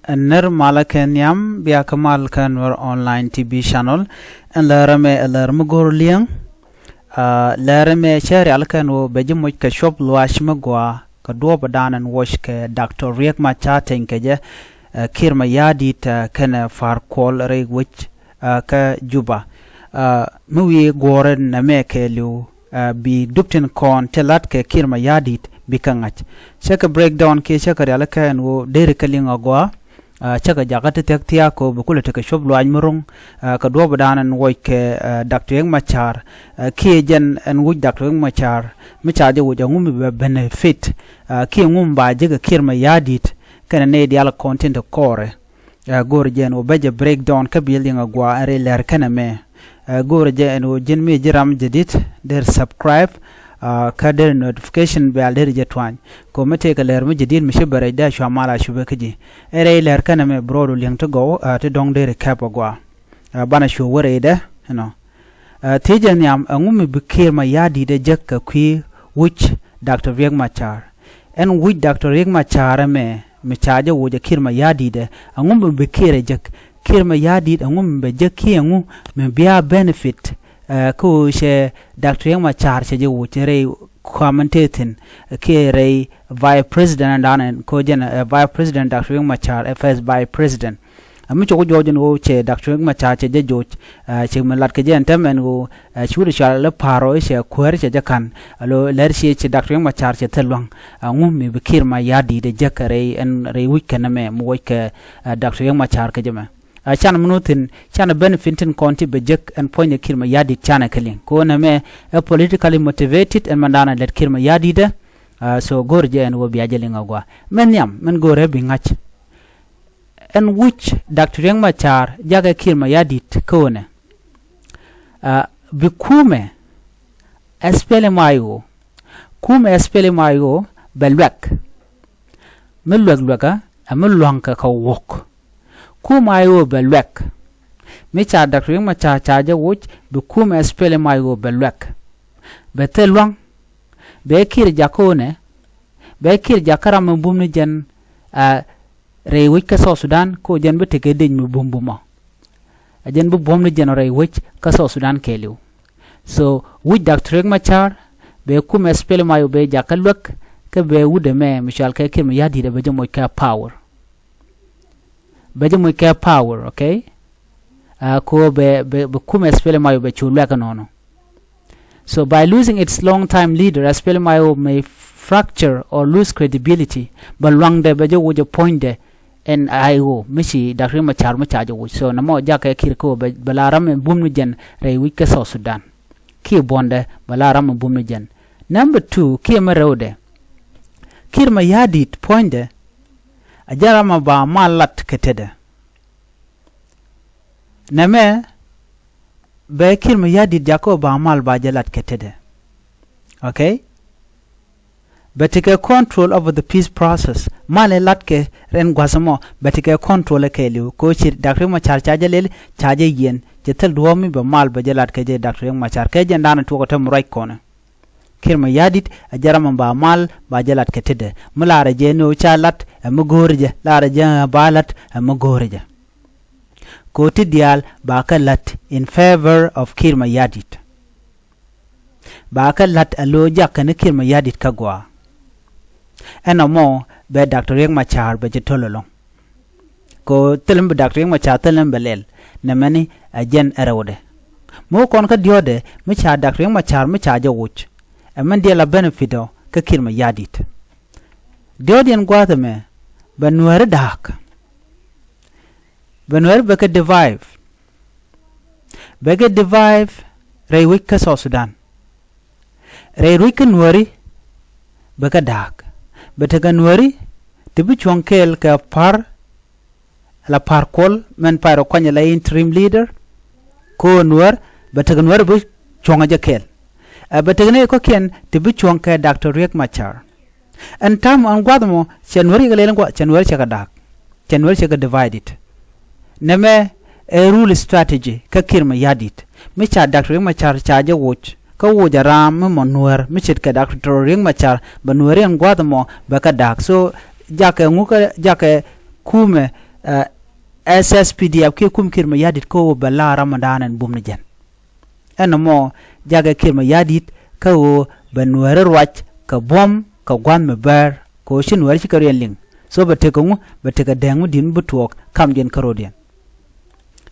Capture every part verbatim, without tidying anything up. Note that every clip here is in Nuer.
Ɛ nɛr malä kɛ nhiam bia kä mal kä Nuer Online T V channel. Ɛn lärä mɛ ɛ lär mi go̱r li̱eŋ. Aa, lärä mɛ cɛ rial kɛn ɣöö bɛ ji̱ moc kɛ cuɔp luaac mi gɔaa kɛ duɔ̱ɔ̱p ɛ da̱a̱n ɛn wuɔc kɛ Doctor Riek Machar Teny kɛ jɛ, ɛ, Kiir Mayardit, ɛ, kɛnɛ Par Kuol rɛy wec, ɛ, kä Juba. Aa, mi wi̱i̱ guɔ̱ɔ̱rä nɛmɛ kɛɛliw, aa, bi dup tin kɔn ti la̱t kɛ Kiir Mayardit bi kä ŋa̱c. Cä kɛ breakdown kiɛ cä kɛ rial kɛn ɣöö deri kɛ liŋ agɔaa. Aa, cä kɛ jakä ti thiäk thia̱a̱k kɛ ɣöö bi kulɛ tekɛ cuɔp luaac mi ro̱ŋ, aa, kɛ duɔ̱ɔ̱p ɛ da̱a̱n ɛn wuɔc kɛ, aa, Doctor Riek Machar, aa, kiɛ jɛn ɛn wuc Doctor Riek Machar mi ca jɛ wuc ɛŋu mi bɛ benefit, aa, kiɛ ɛŋu mi ba jek ɛ Kiir Mayardit kɛnɛ nɛy diaal kɔn tin te kɔɔrɛ. Ɛ, go̱o̱r jɛn wä bä jɛ breakdown kä bi liŋ agɔaa ɛn rɛy lɛr kɛnɛ mɛ. Ɛ, go̱o̱r jɛn wä ji̱n mi ji̱ ram jadid der subscribe, aa, kä der notification bell der jɛ tuany. Kɛ ɣöö mi tëëkɛ lɛr mi jadid mi ci bɛ rɛc dee cua mal a cupɛ kä ji̱. Ɛn rɛy lɛr kɛnɛ mɛ bi rɔɔdu liŋ ti gɔw, aa, ti dɔ̱ŋ der kɛp agɔaa. Ɛ, banɛ cu wä rɛydɛ, you know. Ɛ, thiecɛ nhiam ɛŋu mi bi Kiir Mayardit ɛ jek kɛ kui̱ wuc Doctor Riek Machar. Ɛn wuc Doctor Riek Machar ɛmɛ mi ca jɛ wuc ɛ Kiir Mayardit ɛ, ɛŋu mi bi Kiir ɛ jek? Kiir Mayardit ɛŋu mi bɛ jek kiɛ ɛŋu mi bia benefit, ɛ, kä ɣöö cɛ Doctor Riek Machar cɛ jɛ wuc rɛy kua̱m in te thi̱n, ɛ, kiɛ rɛy Vice President ɛn da̱a̱n ɛn kä ɣöö jɛn, ɛ, Vice President Doctor Riek Machar ɛ First Vice President. Ɛ, mi cɔk jɔɔc ɛn ɣöö cɛ Doctor Riek Machar cɛ jɛ joc, ɛ, cɛ mi lat kɛ jɛ ɛn tɛm ɛn ɣöö, ɛ, ci wut cɔal i̱ Paro cɛ kuäär cɛ jɛ ka̱n. Alo lɛr ciɛ cɛ Doctor Riek Machar cɛ thil lua̱ŋ. Ɛŋu mi bi Kiir Mayardit ɛ jek kɛ rɛy ɛn rɛy wuc kɛn ɛmɛ mi wuɔc kɛ, ɛ, Doctor Riek Machar kɛ jɛ mɛ. Ɛ, canɛ mi nu thi̱n, canɛ benefit tin kɔn ti bɛ jek ɛn puɔ̱nydɛ Kiir Mayardit canɛ kɛ liŋ. Kɛ ɣöö nɛmɛ ɛ politically motivated ɛn man da̱a̱n ɛ lät Kiir Mayardit ɛ. Ɛ, so go̱o̱r jɛ ɛn ɣöö bia jɛ liŋ agɔaa. Mɛn nhiam, mɛn go̱o̱rɛ bi ŋa̱c. Ɛn wuc Doctor Riek Machar jakɛ Kiir Mayardit kä ɣöö nɛ, aa, bi kumɛ SPLM-IO, kumɛ SPLM-IO bɛ luɛk. Mi luɛk luɛkä ɛ mi lua̱ŋkɛ kɛ wuɔ̱k. Kumɛ IO bɛ luɛk. Mi ca Doctor Riek Machar ca jɛ wuc bi kumɛ SPLM-IO bɛ luɛk. Bɛ thil lua̱ŋ. Bɛ Kiir jak kä ɣöö nɛ, bɛ Kiir jak kä ram mi bum ni jɛn, aa, rɛy wec kä South Sudan, kä jɛn bi tekɛ dec mi bumbumɔ. Ɛ jɛn bi buɔ̱m ni jɛn rɛy wec kä South Sudan kɛɛliw. So wuc Doctor Riek Machar bɛ kumɛ SPLM-IO bɛ jakä luäk, kä bɛ wut ɛmɛ mi cɔal kɛ Kiir Mayardit ɛ bɛ jɛ moc kɛ power. Bɛ jɛ moc kɛ power, okay? Aa, kɛ ɣöö bɛ, bɛ, bɛ kumɛ SPLM-IO bɛ cu luɛk ɛnɔnɔ. So by losing its long time leader, SPLM-IO may fracture or lose credibility. Bɛ lua̱ŋdɛ bɛ jɛ wuc ɛ puɔ̱nydɛ ɛn IO mi ci Doctor Riek Machar mi ca jɛ wuc. So nɛmɔ jakɛ Kiir kä ɣöö bɛ, bɛ la ram mi bum ni jɛn rɛy wec kä South Sudan. Kiɛ buɔ̱ndɛ bɛ la ram mi bum ni jɛn. Number two, kiɛ mi rɛwdɛ, Kiir Mayardit puɔ̱nydɛ ɛ jɛn ram mi ba mal lat kɛ tetdɛ. Nɛmɛ bɛ Kiir Mayardit jak kä ɣöö ba mal ba jɛ lat kɛ tetdɛ. Okay? Bɛ tekɛ control over the peace process. Mal in latkɛ rɛn gua̱th ɛmɔ bɛ tekɛ control ɛ kɛɛliw. Kɛ ɣöö ci Doctor Riek Machar ca jɛ lɛl, ca jɛ yiɛn, cɛ thil duɔ̱ɔ̱p mi bɛ mal bɛ jɛ lat kɛ jɛ Doctor Riek Machar. Kɛ jɛn da̱a̱n tuɔɔk ɛ te mi ruac kɔnɛ. Kiir Mayardit ɛ jɛn ram mi ba mal ba jɛ lat kɛ tetdɛ. Mi laarɛ jɛ ni ɣöö ca lat ɛ mi go̱o̱rɛ jɛ, laarɛ jɛ ba lat ɛ mi go̱o̱rɛ jɛ. Kɛ ɣöö ti diaal ba kɛ la̱t in favor of Kiir Mayardit. Ba kɛ la̱t a lo̱o̱ jak kɛn Kiir Mayardit kä gɔaa. Ɛn ɛmɔ bɛ Doctor Riek Machar bɛ jɛ to̱l ɛlɔ̱ŋ. Kɛ ɣöö thil mi bi Doctor Riek Machar thil mi bɛ lɛl nɛmɛni ɛ jɛn ɛ rɛwdɛ. Mi wä kɔn kä diɔ̱ɔ̱dɛ mi ca Doctor Riek Machar mi ca jɛ wuc. Ɛ min diɛl a benefit ɔ kä Kiir Mayardit. Diɔ̱ɔ̱diɛn gua̱a̱th ɛmɛ bɛ Nuääri da̱a̱k. Bɛ Nuääri bɛ kɛ divide. Bɛ kɛ divide rɛy wec kä South Sudan. Rɛy ruec kä Nuääri bɛ kɛ da̱a̱k. Bɛ tekɛ Nuääri ti bi cuɔ̱ŋ kɛɛl kɛ Par, la Par Kuol mɛn pay rɔ kuany la interim leader. Kɛ ɣöö Nuäär bɛ tekɛ Nuääri bi cuɔ̱ŋ jɛ kɛɛl. Ɛ bɛ tekɛ ni kɔ̱kiɛn ti bi cuɔ̱ŋ kɛ Doctor Riek Machar. Ɛn ta̱a̱m ɛn gua̱th ɛmɔ cɛ Nuäär cɛ kɛ lɛl in gua̱th, cɛ Nuäär cɛ kɛ da̱a̱k. Cɛ Nuäär cɛ kɛ divided. Nɛmɛ ɛ rule strategy kä Kiir Mayardit. Mi ca Doctor Riek Machar ca jɛ wuc kä wuc a raam mi mɔ Nuäär mi ce̱tkɛ Doctor Riek Machar bɛ Nuääri ɛn gua̱th ɛmɔ bɛ kɛ da̱a̱k. So jakɛ ŋukä jakɛ kumɛ ɛ, S S P D F kiɛ kum Kiir Mayardit kä ɣöö bɛ la̱r ram mi da̱a̱n ɛn bum ni jɛn. Ɛn ɛmɔ jakɛ Kiir Mayardit kä ɣöö bɛ Nuääri ruac kɛ buɔ̱m kɛ gua̱th mi bäär kɛ ɣöö ci Nuääri ci kɛ riɛn liŋ. So bɛ tekɛ ŋu, bɛ tekɛ dääk mi di̱t mi bi tuɔɔk kamdiɛn kä ro̱diɛn.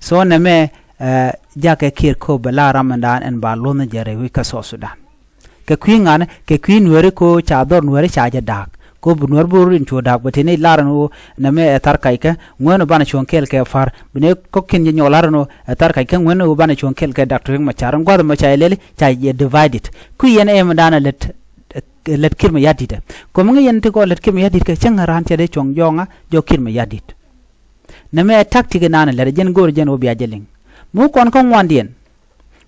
So nɛmɛ, ɛ, jakɛ Kiir kä ɣöö bɛ la̱r ram mi da̱a̱n ɛn ba luɔ̱th ni jɛ rɛy wec kä South Sudan. Kɛ kui̱ ŋa̱n, kɛ kui̱ Nuääri kɛ ɣöö ca dhɔr Nuääri ca jɛ da̱a̱k. Kɛ ɣöö bi Nuäär bi rɔ rin cu da̱a̱k bɛ tëë ni lar ɛn ɣöö nɛmɛ ɛ thar kackɛ, ŋuɛ̈n ɣöö banɛ cuɔ̱ŋ kɛɛl kɛ Pa̱a̱r. Bi ni kɔ̱kiɛn jɛ nyɔk lar ɛn ɣöö ɛ thar kackɛ, ŋuɛ̈n ɣöö banɛ cuɔ̱ŋ kɛɛl kɛ Doctor Riek Machar. Ɛn gua̱a̱th ɛmɔ ca jɛ lɛli, ca jɛ divided. Kui̱ yɛn ɛ mi da̱a̱n ɛ lät, ɛ lät Kiir Mayardit ɛ. Kɔmi ŋäc yɛn ti kɔn lät Kiir Mayardit kɛ cäŋ raan cɛ dee cuɔ̱ŋ jɔɔŋa jɔk Kiir Mayardit. Nɛmɛ ɛ tactic in naan ɛ lät ɛ jɛn go̱o̱r jɛn ɣöö bia jɛ liŋ. Mi wä kɔn kä ŋuandiɛn.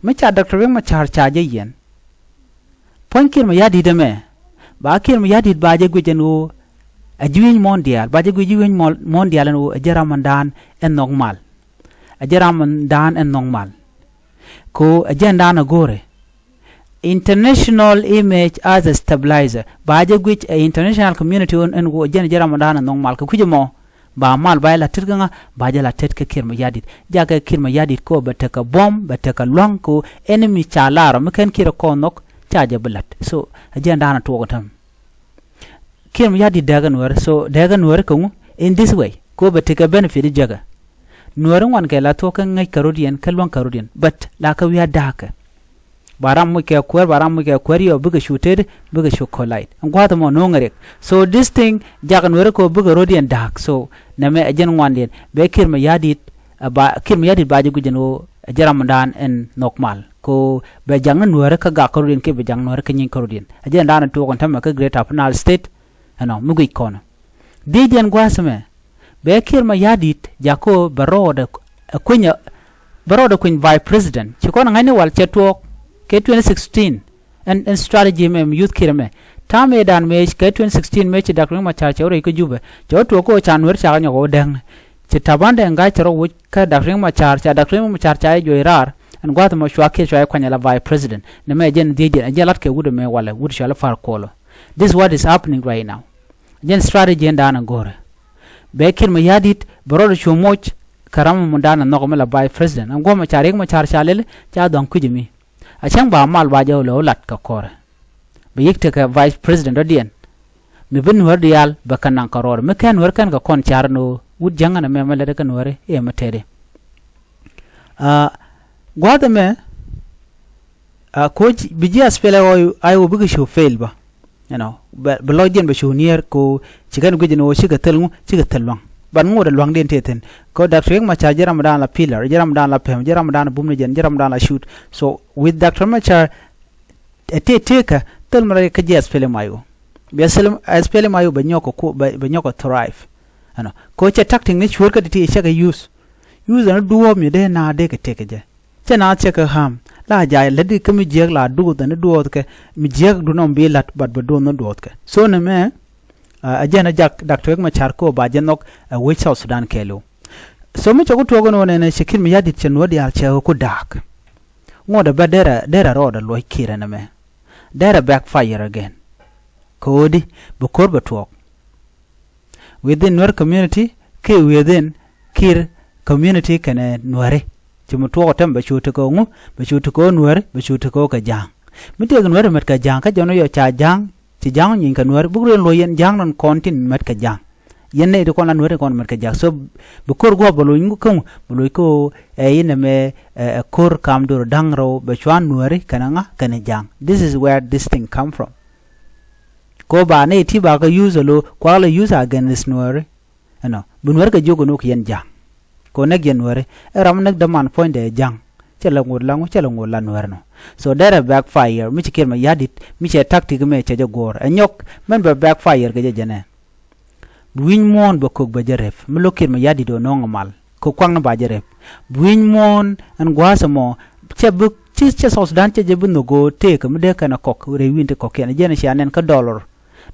Mi ca Doctor Riek Machar ca jɛ yiɛn. Puɔ̱ny Kiir Mayardit ɛmɛ, ba Kiir Mayardit ba jɛ guic ɛn ɣöö ɛ ji̱ wi̱ny muɔ̱ɔ̱n diaal, ba jɛ guic ji̱ wi̱ny muɔ̱ɔ̱n diaal ɛn ɣöö ɛ jɛn ram mindan ɛn nhɔk mal. Ɛ jɛn ram mindan ɛn nhɔk mal. Kɛ ɣöö ɛ jɛn dan ɛ go̱o̱rɛ. International image as a stabilizer. Ba jɛ guic ɛ international community ɛn ɣöö ɛ jɛn ɛ jɛn ram mindan ɛn nhɔk mal. Kɛ kui̱c ɛmɔ, ba mal ba jɛ la tet kä ŋa, ba jɛ la tet kä Kiir Mayardit. Jakɛ Kiir Mayardit kɛ ɣöö bɛ tekɛ buɔ̱m, bɛ tekɛ lua̱ŋ kɛ ɣöö enemy ca lar ɔ mi /ken Kiir ɛ kɔn nhɔk, ca jɛ bi la̱t. So ɛ jɛn dan ɛ tuɔɔk ɛ täämɛ. Kiir Mayardit dääk ɛ Nuääri, so dääk ɛ Nuääri kɛ ŋu? In this way, kɛ ɣöö bɛ tekɛ benefit jiäkä. Nuääri ŋuan kɛ la thuɔ̱k kä ŋäc kɛ rɔ̱diɛn, kä luäŋ kɛ rɔ̱diɛn, but la kɛ wi̱i̱ a da̱a̱kɛ. Ba ram muc kɛ kuäär, ba ram muc kɛ kuäär yɔ, bikɛ cu tet, bikɛ cu collide. Ɛn gua̱a̱th ɛmɔ no̱o̱ŋɛ riɛk. So this thing, jakɛ Nuääri kɛ ɣöö bikɛ rɔ̱diɛn da̱a̱k. So nɛmɛ ɛ jɛn ŋuandiɛn. Bɛ Kiir Mayardit, ɛ ba, Kiir Mayardit ba jɛ guic ɛn ɣöö ɛ jɛn ram mindan ɛn nhɔk mal. Kɛ ɣöö bɛ jak ni Nuääri kä gak kä rɔ̱diɛn kiɛ bɛ jak Nuääri kä nyieeny kä rɔ̱diɛn. Ɛ jɛn dan ɛ tuɔɔk ɛn täämɛ kä Greater Upper Nile State. Ɛnɔ, mi guic kɔn. Dhieecdiɛn gua̱a̱th ɛmɛ, bɛ Kiir Mayardit jakä bɛ rɔɔdɛ, ɛ kui̱ny ɛ, bɛ rɔɔdɛ kui̱ny Vice President. Ci kɔn ɛ ŋa̱cni wal cɛ tuɔɔk kɛ twenty sixteen. Ɛn, ɛn strategy ɛmɛ, mi youth Kiir ɛmɛ. Ta̱a̱ mëëdan mëë kɛ twenty sixteen mëë ci Doctor Riek Machar cɛ wä rɛy kä Jubɛ. Cɛ wä tuɔɔk kä ɣöö ca Nuääri cakɛ nyɔk ɣöö dääkni. Ci Taban Deng Gai cɛ rɔ woc kä Doctor Riek Machar, ca Doctor Riek Machar ca jɛ juɔc raar. Ɛn gua̱a̱th ɛmɔ cua Kiir cua jɛ kuany ala Vice President. Nɛmɛ ɛ jɛn dhieecdiɛn, ɛ jɛn lat kɛ wut ɛmɛ walɛ, wut cɔal i̱ Pa̱a̱r Kuɔlɔ. This is what is happening right now. Jɛn strategy in dan ɛ go̱o̱rɛ. Bɛ Kiir Mayardit bɛ rɔɔdɛ cu moc kɛ ram mi dan ɛ nhɔk mi la Vice President. Ɛn guɔ̱mɛ ca Riek Machar ca lɛli, ca dhɔ̱ŋ kui̱c ɛmi. A cäŋ ba mal ba jɛ wä lɛ wä lat kɛ kɔrɛ. Bɛ yiëk tekɛ Vice President dɔ̱diɛn. Mi bi Nuäär diaal bɛ kɛ naŋ kɛ rɔɔdɛ. Mi /ken Nuäär /ken kɛ kɔn car ɛn ɣöö wut Jäŋä nɛmɛ mi lätdɛ kä Nuääri i̱ ɛmɛ tɛtdi. Aa, gua̱a̱th ɛmɛ, aa, koc bi ji̱ SPLA-IO bikɛ cu fail bä. You know, bɛ, bɛ lɔcdiɛn bɛ cu niɛɛr kɛ ɣöö ci kɛn guic ɛn ɣöö cikɛ thil ŋu, cikɛ thil lua̱ŋ. But ŋotdɛ lua̱ŋdiɛn tëë thi̱n. Kɛ ɣöö Doctor Riek Machar jɛn ram dan la pillar, jɛn ram dan la pɛm, jɛn ram dan bum ni jɛn, jɛn ram dan la shoot. So with Doctor Machar, ɛ tëë tëëkä thil mi rɛy kä ji̱ SPLA-IO. Bia SPLA-IO bɛ nyɔk kɛ ku, bɛ, bɛ nyɔk kɛ thrive. You know, kɛ ɣöö cɛ tactic ni cuäär kä ti̱ti̱ cɛ kɛ use. Use ni duɔ̱ɔ̱p mi dee naath dee kɛ tëk kɛ jɛ. Cɛ naath cɛ kɛ harm. La ja̱ lätdi kä mi jiääk la duɔth ni duɔth kɛ. Mi jiääk du nɔm bi la̱t, but bɛ duɔth ni duɔth kɛ. So nɛmɛ, aa, ɛ jɛn ɛ jak Doctor Riek Machar kɛ ɣöö ba jɛ nhɔk ɛ wec South Sudan kɛɛliw. So mi cɛ ku tuɔɔk ɛn ɣöö nɛnɛ cɛ Kiir Mayardit cɛ Nuäär diaal cɛ ɣä ku da̱a̱k. Ŋotdɛ bä derɛ, derɛ rɔɔdɛ luɔc Kiir ɛn ɛmɛ. Derɛ backfire again. Kɛ ɣöö di, bi ko̱r bɛ tuɔɔk within Nuer community kiɛ within Kiir community kɛnɛ Nuääri. Ci mi tuɔɔk ɛ täämɛ bɛ cu tekɛ ŋu, bɛ cu tekɛ Nuääri, bɛ cu tekɛ kɛ Ja̱a̱ŋ. Mi tëëkɛ Nuääri mät kɛ Ja̱a̱ŋ, kä jɔn yɔ ca Ja̱a̱ŋ, ci Ja̱a̱ŋ nyiny kɛ Nuääri, buk rɔ luɔ̱c yɛn Ja̱a̱ŋ nɔn kɔn tin mät kɛ Ja̱a̱ŋ. Yɛn nɛy ti kɔn la Nuääri kɔn mät kɛ Ja̱a̱ŋ. So bi ko̱r guɔ̱p bɛ loc ŋu kä ŋu, bɛ loc kä ɣöö ɛ inɛ mɛ, ɛ, ɛ ko̱r kam do̱r da̱ŋ rɛw bɛ cuan Nuääri kɛnɛ ŋa, kɛnɛ Ja̱a̱ŋ. This is where this thing come from. Kɛ ɣöö ba nɛy ti ba kɛ use alo, kuak la use against Nuääri. Ɛnɔ, bi Nuääri kɛ jiök ɛn ɣöö kɛ yɛn Ja̱a̱ŋ. Kɛ ɣöö näk yɛn Nuääri, ɛ ram näk däman puɔ̱nydɛ Ja̱a̱ŋ. Cɛ la ŋot la ŋu, cɛ la ŋot la Nuääri nɔ. So derɛ backfire, mi ci Kiir Mayardit, mi cɛ tactic mɛ cɛ jɛ guɔ̱ɔ̱r. Ɛ nyɔk, mɛn bɛ backfire kɛ jɛ jɛnɛ. Bi wi̱ny muɔ̱ɔ̱n bɛ kök bɛ jɛ rep. Mi lo̱k Kiir Mayardit ɣöö nɔŋ ɛ mal. Kɛ kuakni ba jɛ rep. Bi wi̱ny muɔ̱ɔ̱n ɛn gua̱a̱th ɛmɔ. Cɛ bi, ci, cɛ South Sudan cɛ jɛ bi nhök ɣöö tëëkä mi dee kɛn ɛ kɔk rɛy wi̱n ti kɔ̱kiɛn. Jɛn cia nɛn kä dollar.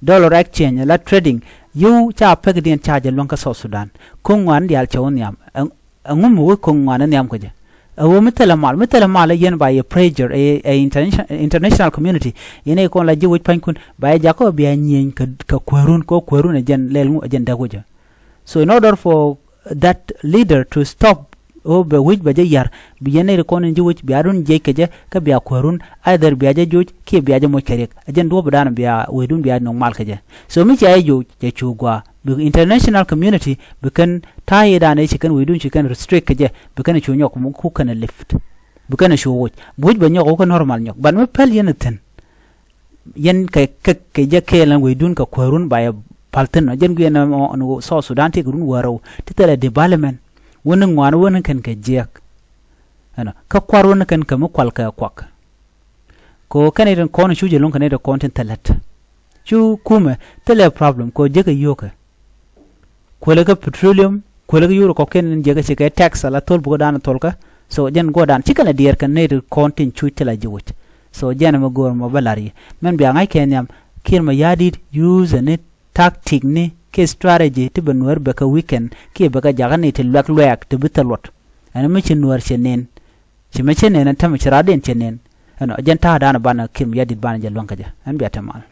Dollar exchange, la trading. Yio̱w ca pekdiɛn ca jɛ luäŋ kä South Sudan. Ko̱ŋ ŋuan diaal cɛ wä nhiam. Ɛ, ɛŋu mi wä ko̱ŋ ŋuan nhiam kä jɛ? Ɛ ɣöö mi thilɛ mal, mi thilɛ mal ɛ yɛn ba yɛ pressure ɛ, ɛ internation-, international community. Yɛn ɛ kɔn la ji̱ wec pa̱nykun. Ba yɛ jakä bia nyieny kɛ, kɛ kuäärun, kɛ kuäärun ɛ jɛn lɛl ŋu ɛ jɛn däk wecä. So in order for that leader to stop. Ɣöö bɛ wi̱c bɛ jɛ ya̱r, bi yɛn nɛy ti kɔn in ji̱ wi̱c bia run jiɛc kɛ jɛ, kä bia kuäärun, either bia jɛ joc kiɛ bia jɛ moc kɛ riɛk. Ɛ jɛn duɔ̱ɔ̱p dan bia wecdun bia nhɔk mal kɛ jɛ. So mi cia jɛ joc, cɛ cu gɔaa, bi international community bi kɛn ta̱a̱ i̱ dan ëë ci kɛn wecdun ci kɛn restrict kɛ jɛ, bi kɛn cu nyɔk muk kuk kɛn lift, bi kɛn cu woc, bi wi̱c bɛ nyɔk wä kä normal nyɔk. But mi päl yɛn thi̱n, yɛn kɛ kɛ kɛ jɛ kɛɛl ɛn wecdun kɛ kuäärun ba yɛ pal thi̱n ɔ. Jɛn guiɛn ɛn South Sudan ti kɛ run wäärä wä ti thilɛ development. Wä ni ŋuan wä ni kɛn kɛ jiɛk. Ɛnɔ kä kuar wä ni kɛn kɛ mi kual kɛ kuak. Kɛ ɣöö kɛn itin kɔn cu jɛ lo̱ŋ kɛn itin kɔn tin thilät. Cu kumɛ thilɛ problem kɛ ɣöö jiäkɛ yio̱o̱kɛ. Kuëlɛ kä petroleum, kuëlɛ kä yio̱o̱k kɔ̱kiɛn in jiäkɛ cikɛ tax ala thol bukä dan thol kä. So jɛn guɔ dan cikɛ nɛ diɛɛr kɛn nɛy ti kɔn tin cuc ti la ji̱ wi̱c. So jɛn ɛmɛ go̱o̱r mɔ bä la̱r yi mɛn bia ŋa̱c kɛ nhiam. Kiɛn mɛ ya̱a̱ di̱t use ni tactic ni kiɛ strategy ti bɛ nuäär bɛ kɛ weekend kiɛ bɛ kɛ jakä ni ti luɛk luɛɛk ti bi thil luɔt. Ɛn mi ci nuäär cɛ nen. Ci mɛ cɛ nen ɛn tämɛ ci raatdiɛn cɛ nen. Ɛnɔ jɛn ta̱a̱ dan banɛ kiɛn mɛ ya̱a̱ di̱t banɛ jɛ luäŋ kä jɛ ɛn bia te mal.